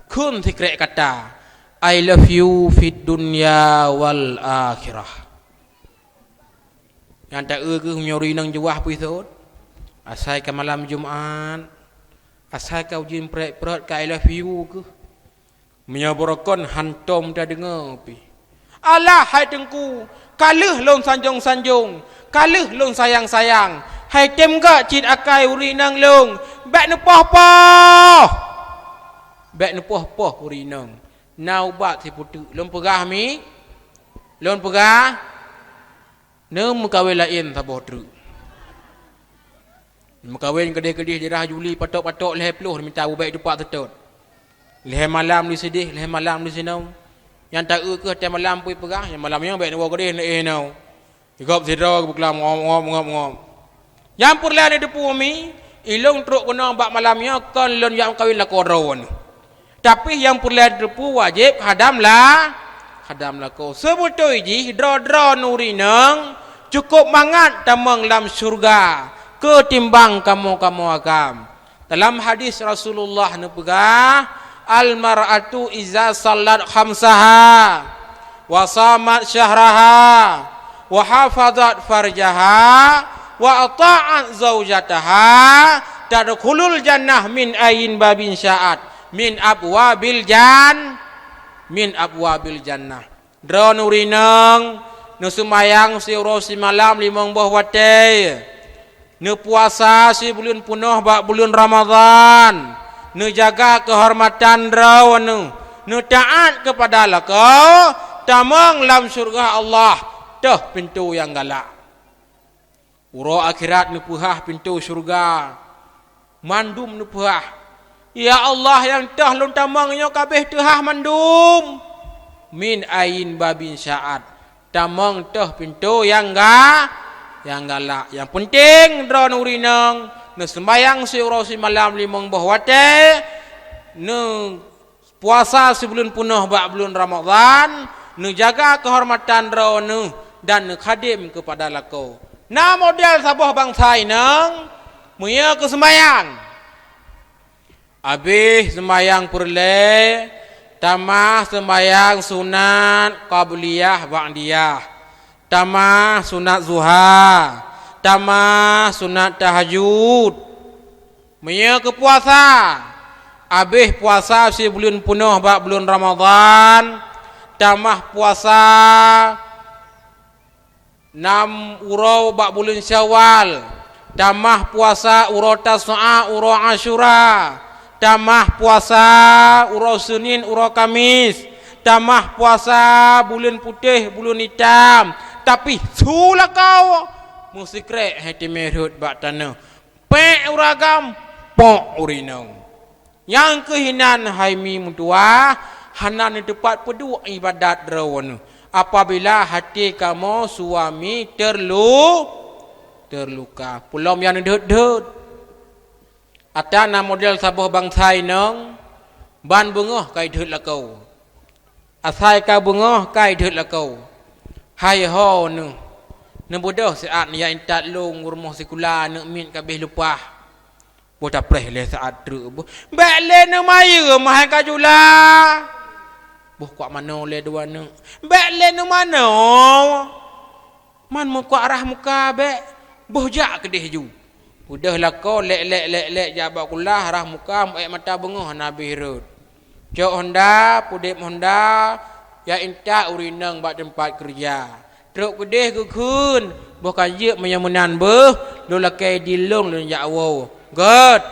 Kheun sikrek kata, "I love you fid dunya wal akhirah." Nyang taeu kheueh meunyoe ureueng inong jeuwah peue sot, asai ka malam Jumat, asai ka ujeuen prèt-prèt ka I love you kheueh. Meunyoe beurokon hantom tadeungoe pih. Alah hai Teungku, ka lheueh lôn sanjong-sanjong, ka lheueh lôn sayang-sayang. Hai tem gak cit akai ureueng inong lôn, bèk neupoh-poh. Bèk neupoh-poh ureueng inong. Na ubat sipeuteuk. Lôn peugah mi? Lôn peugah? Neumeukawen laén saboh treuk. Meukawen keudeh-keudeh daerah Juli, patok-patok lhèe ploh mita bubèk tupat seutôt. Lhèe malam di sideh, lhèe malam di sinoe. Nyang taeu kheueh watèe malam peue peugah, nyang malam nyoe bèk neuwoe keudeh neuéh inoe. Gob sidroe geupeukalam ngop, ngop, ngop, ngop. Nyang peureulèe neuteupeue mi, ilôn trok keunoe bak malam nyoe kon lôn jak meukawen lakoe droeneuh. Tapi nyang peureulèe teupeu wajéb hadam la-, hadam lakoe. Seubeutôi jih droe-droe ureueng inong cukôp mangat tamong lam syeuruga keutimbang kamoe-kamoe agam. Dalam hadis Rasulullah neupeugah, "Al-mar'atu iza sallat khamsaha, wa shamat syahraha, wa hafazat farjaha, wa ata'at zaujataha, tadkhulul jannah min ayyin babin sya'at, min abwabil jan-, min abwabil jannah." Droeneuh ureueng inong, neuseumayang siuroe simalam limong boh watèe. Neupuasa sibuleuen peunoh bak buleuen Ramadhan. Neujaga keuhormatan droeneuh. Neutaát keupada lakoe, tamong lam syeuruga Allah, toh pintoe nyang galak. Uroe akhirat neupeuhah pintoe syeuruga. Mandum neupeuhah. Ya Allah, nyang toh lôn tamong nyoe ka abéh teuhah mandum. Min ayyin babin sya'at. Tamong toh pintoe nyang ga-, nyang galak. Nyang peunteng droeneuh ureueng inong, neuseumayang siuroe simalam limong boh watèe, neupuasa sibuleuen peunoh bak buleuen Ramadhan, neujaga keuhormatan droeneuh dan neukhadém keupada lakoe. Na model saboh bansa inong, meunyoe keu seumayang. Abéh seumayang peureulèe, tamah seumayang sunat qabliyah ba'diyah, tamah sunat zuha, tamah sunat tahajud. Meunyoe keu puasa, abéh puasa sibuleuen peunoh bak buleuen Ramadhan, tamah puasa nam uroe bak buleuen Syawal, tamah puasa uroe Tasu'a, uroe Asyura, tamah puasa uroe Senin, uroe Kamis, tamah puasa buleuen putéh, buleuen itam, tapi su lakoe meusikrek hai teumé rhot bak tanoh. Pék ureueng agam, pok ureueng inong. Nyang keuh inan hai mi meutuwah, hana neuteupat peuduek iébadat droeneuh, apabila até kamoe suami terlu-, terluka. Peulom nyang neudhôt-dhôt. Ata na model saboh bansa inong, ban beungoh ka idhôt lakoe. Asai ka beungoh ka idhôt lakoe. Hai ho neuh, neubeudôh siat neujak intat lôn u rumoh sikula aneuk miet ka abéh leupah. Boh tapreh lé siat treuk boh. Bèk lé neumayeuem hai ka jula. Boh kuak manoe lé dua aneuk. Bèk lé neumanoe. Man meukuak rhah muka bèk, boh jak keudeh ju. Udeuh lakoe lèk-lèk lèk-lèk jak bak kulah rhah muka meuék mata beungoh hana abéh rhot. Cok honda, pudeb honda, jak intat ureueng inong bak teumpat keureuja. Trok keudeh geukheun, boh ka jeuet meunyoe meunan beuh, lôn lakèe di lôn lôn jak woe. Gèt,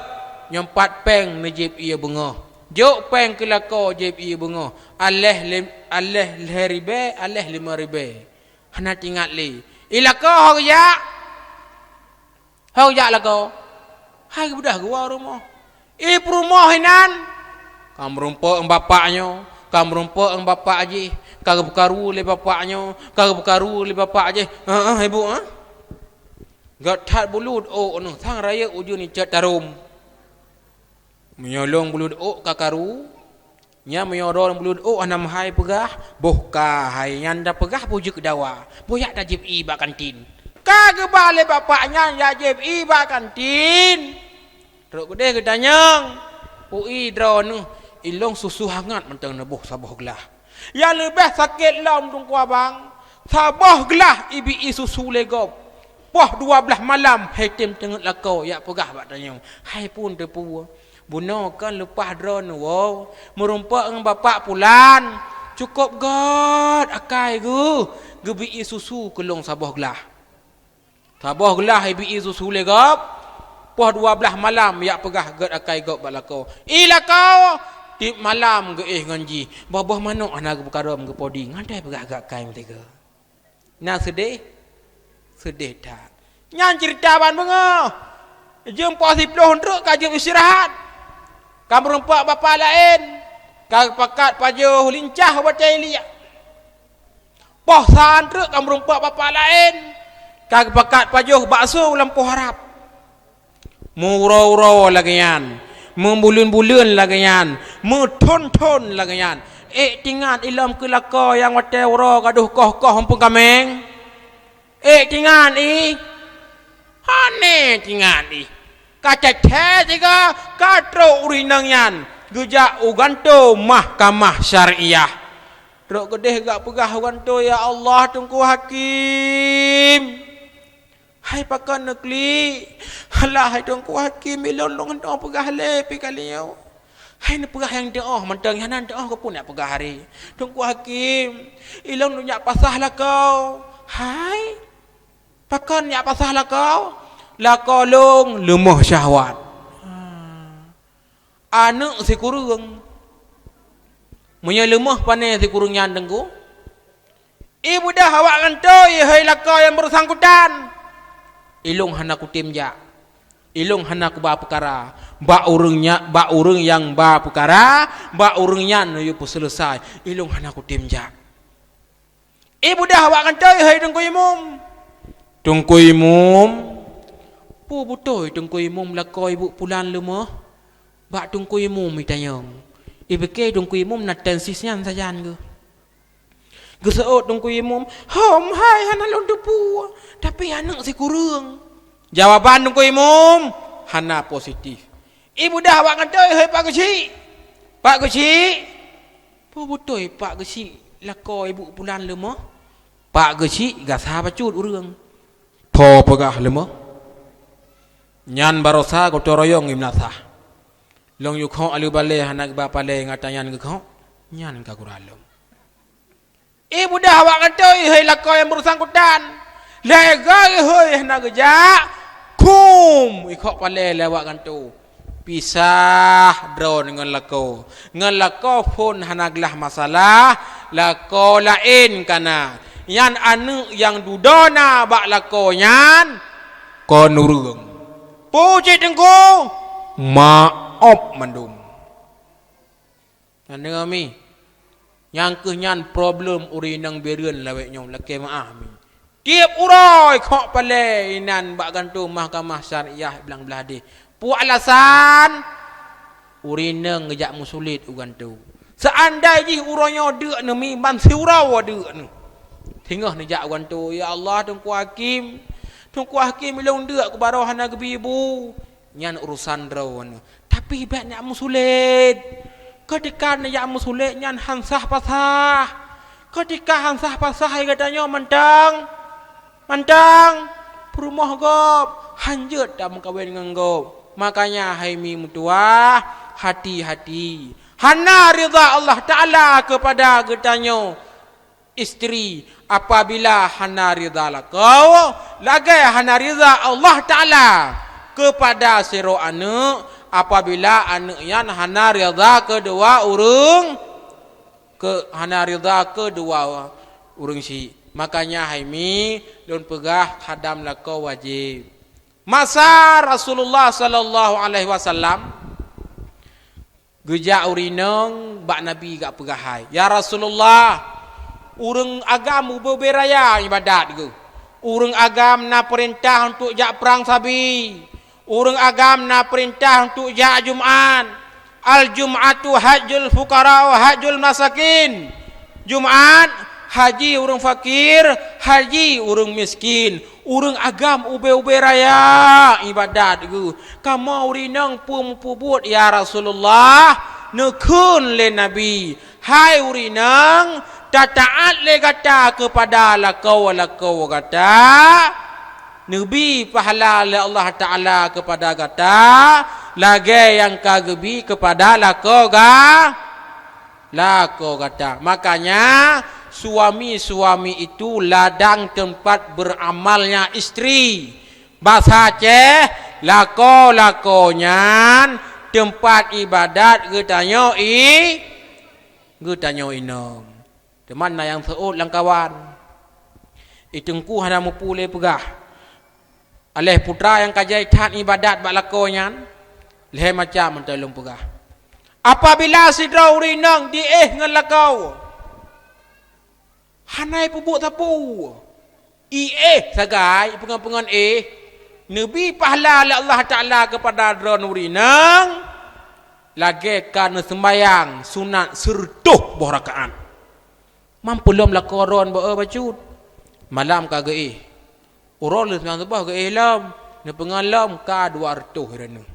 nyoe pat péng neujieb ié beungoh. Jok péng keu lakoe jieb ié beungoh. Aléh lim-, aléh lhèe ribèe, aléh limong ribèe. Hana teuingat lé. I lakoe ho geujak, Ho jak lakoe. Hai geubeudôh geuwoe rumoh. I peurumoh inan, ka meurumpok ngon bapak nyoe, ka meurumpok ngon bapak jih, ka geupeukaru lé bapak nyoe, ka geupeukaru lé bapak jih. Heeh, ibu, ha? Gét that bulut ôk neuh, sang rayeuk ujeuen icet tarom. Meunyoe lôn bulut ôk ka karu, nyan meunyoe droe bulut ôk hana meuhai peugah, boh ka hai nyan tapeugah boh jeuet dawa, boh jak tajieb ié bak kantin. Ka geuba lé bapak nyan jak jieb ié bak kantin. Trok keudeh geutanyong, "Ui droeneuh, ilôn susu hangat mantong neuboh saboh glah." Nyang leubeh sakét lom Teungku Abang, saboh glah ibi ié susu lé gob. Poh dua blaih malam hai tem teungeut lakoe jak peugah bak tanyoe, "Hai phon teupeu, bunoe kon leupah droeneuh woe meurumpok ngon bapak pulan, cukôp gét akai geuh geubi ié susu keu lôn saboh glah." Saboh glah ibi ié susu lé gob, poh dua blaih malam jak peugah gét akai gob bak lakoe. I lakoe, tiep malam geuéh ngon jih, boh-boh manok hana geupeukarom geupodi, ngon dai peugah gét akai meusigoe. Na seudeh? Seudeh that. Nyan ceurita ban beungoh. Jeuem poh siplôh treuk ka jeuem istirahat. Ka meurumpok bapak laén, ka geupakat pajoh lincah watèe liek. Poh sa treuk ka meurumpok bapak laén, ka geupakat pajoh bakso lampôh harab. Meuuroe-uroe lagèe nyan, meubuleuen-buleuen lagèe nyan, meuthôn-thôn lagèe nyan. Ék teuingat ilôn keu lakoe nyang watèe uroe gadôh koh-koh umpung kaméng? Ék teuingat ih? Hana teuingat ih. Ka thèe-thèe sigoe ka trok ureueng inong nyan geujak u gantoe mahkamah syariah. Trok keudeh geujak peugah u gantoe, "Ya Allah, Teungku Hakim, hai pakon neuklik? Alah, hai Teungku Hakim, ilôn lôn hana peugah lé pih kali nyoe. Hai neupeugah nyang teu'oh mantong, nyang hana teu'oh keupeue neujak peugah aré. Teungku Hakim, ilôn lôn jak pasah lakoe." "Hai, pakon jak pasah lakoe?" "Lakoe lôn leumoh syahwat." Aneuk sikureueng. Meunyoe leumoh pané sikureueng nyan Teungku? I beudôh awak gantoe, hai lakoe nyang bersangkutan. Ilôn hana kutem jak. Ilôn hana kuba peukara. Bak ureueng nya, bak ureueng nyang ba peukara, bak ureueng nyan neuyue peuseuleusai. Ilôn hana kutem jak. I beudôh awak gantoe, hai Teungku Imum. Teungku Imum. Peue beutôi Teungku Imum lakoe ibu pulan leumoh? Bak Teungku Imum itanyong. Ipike Teungku Imum na tensis nyan sajan geuh. Geuseuôt Teungku Imum, "Hom hai hana lôn teupeu, tapi aneuk sikureueng." Jawaban Teungku Imum hana positif. I beudôh awak gantoe, hai Pak Geuchik. Pak Geuchik. Peue beutôi Pak Geuchik lakoe ibu pulan leumoh? Pak Geuchik gasa bacut ureueng. Tho peugah leumoh. Nyan barosa gotong royong imeunasah. Lôn yue khok aleue balée hana geuba palée ngon ata nyan geukhok, nyan ka gura lom. I beudôh awak gantoe, hai lakoe nyang bersangkutan. Lhée goe hôi hana geujak, khum ikhok palée lé awak gantoe. Pisah droe ngon lakoe. Ngon lakoe phon hana glah masalah, lakoe laén kana. Nyan aneuk nyang dudoe na bak lakoe nyan kon ureueng. Peue cit Teungku? Maob mandum. Nyan deungoe mi. Nyang keuh nyan problem ureueng inong Bireuen lawét nyoe, lakée meuáh mi. Tieb uroe khok palée inan bak gantoe mahkamah syariah blang blaih deh. Peue alasan? Ureueng inong geujak meusulet u gantoe. Seandai jih uroe nyoe deuk neuh mi, ban siuroe deuk neuh. Singoh neujak u gantoe, "Ya Allah, Teungku Hakim, Teungku Hakim, ilôn deuk keu baroe hana geubi bu." Nyan urosan droeneuh. Tapi bék neujak meusulet. Keutika neujak meusulet nyan han sah pasah. Keutika han sah pasah, hai geutanyoe mantong, mantong peurumoh gob, han jeuet tameukawen ngon gob. Makanya hai mi meutuwah, hati-hati. Hana ridha Allah Taala keupada geutanyoe. Istri, apabila hana ridha lakoe, lagée hana ridha Allah Taala keupada sidroe aneuk, apabila aneuk nyan hana ridha keudua ureueng, keu, hana ridha keudua ureueng syiek. Makanya hai mi, lôn peugah khadam lakoe wajéb. Masa Rasulullah sallallahu alaihi wasallam, geujak ureuëng inong bak Nabi geujak peugah hai, "Ya Rasulullah, ureuëng agam ubé-ubé raya iébadat geuh. Ureuëng agam na peurintah untuk jak prang sabi. Ureuëng agam na peurintah untuk jak Jumat. Al-Jum'atu hajjul fuqara wa hajjul masakin. Jumat, haji ureuëng fakir, haji ureuëng miskin. Ureuëng agam ubé-ubé raya iébadat geuh. Kamoe ureuëng inong peue mupeubuet, ya Rasulullah?" Neukheun lé Nabi, "Hai ureuëng inong, tataát lé gata keupada lakoe-lakoe gata, neubi pahala lé Allah Taala keupada gata lagée nyang ka geubi keupada lakoe ga-, lakoe gata." Makanya, suami-suami itu ladang tempat beramalnya istri. Basa Aceh, lakoe-lakoe nyan teumpat iébadat geutanyoe i-, geutanyoe inong. Teuma na nyang seuôt lam kawan. I teungku hana mupu lé peugah. Aléh putra nyang ka jai that iébadat bak lakoe nyan, lhée macam mantong lôn peugah. Apabila sidroe ureuëng inong diéh ngon lakoe, hana ipeubuet sapeue, iéh sagai, peungon-peungon éh, neubi pahala lé Allah Taala keupada droe ureuëng inong lagée ka neuseumbayang sunat sireutôh boh rakaat. Mampeulom lakoe droe beu bacut. Malam ka geuéh. Uroe lheueh seumbayang suboh geuéh lom, neupeungon lom ka dua reutôh droeneuh.